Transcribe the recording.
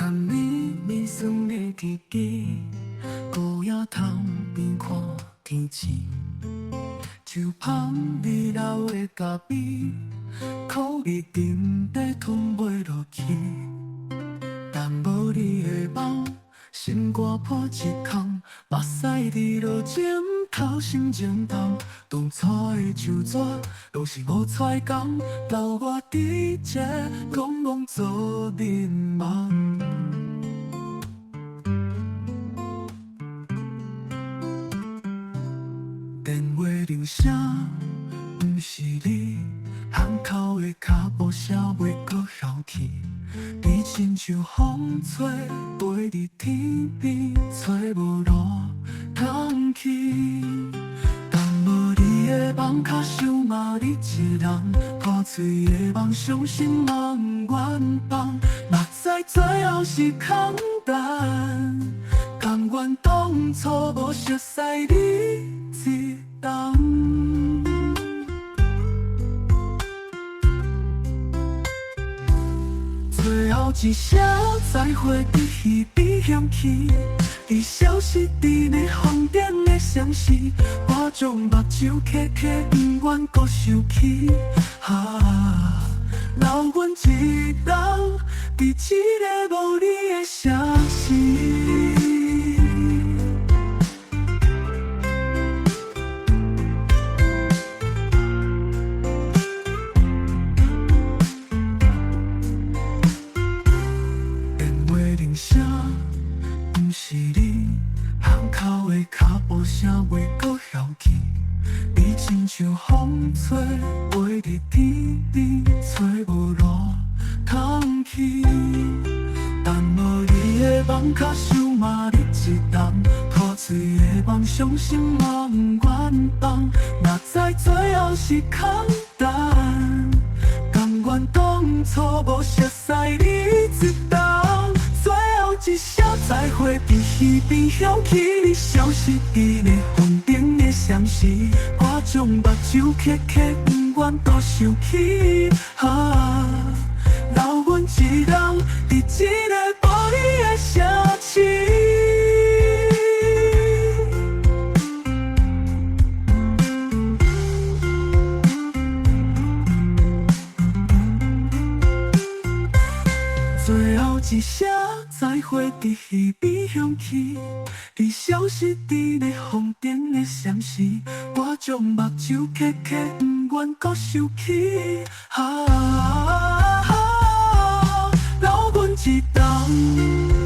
牽綿綿霜的天氣，孤影窗邊看天星，手捧你留的咖啡，苦味沉底吞袂落去。等無你的夢，心肝破一空，目屎滴落枕頭，心情重。當初的手紙，攏是無彩工，留我佇這戇戇做眠夢。電話鈴聲，毋是你，巷口的跤步聲袂閣響起。你親像風吹，飛佇天邊，揣無路通去。等無你的夢，較想嘛你一人，破碎的夢，傷心嘛毋願放。目知最後是空等，甘願當初無熟似你一人。最後一聲再會，佇彼邊響起，你消失佇霓虹燈的城市，我將目睭瞌瞌，毋願閣想起。啊，留阮一人，佇這个無你的城市。電話鈴聲，毋是你，巷口的跤步聲袂閣響起。你親像風吹，飛佇天邊，揣無路通去。等無你的夢，較想嘛你一人，破碎的夢，傷心嘛毋願放。哪知最後是空等，甘願當初無熟似你一人。最後一聲再會，佇彼邊響起，你消失佇霓虹燈的城市，我將目睭瞌瞌，毋願閣想起。啊，留阮一人，佇這个無你的城市。最後一聲再會，佇彼邊響起，你消失佇霓虹燈的城市，我將目睭瞌瞌，毋願閣想起。啊，留阮一人。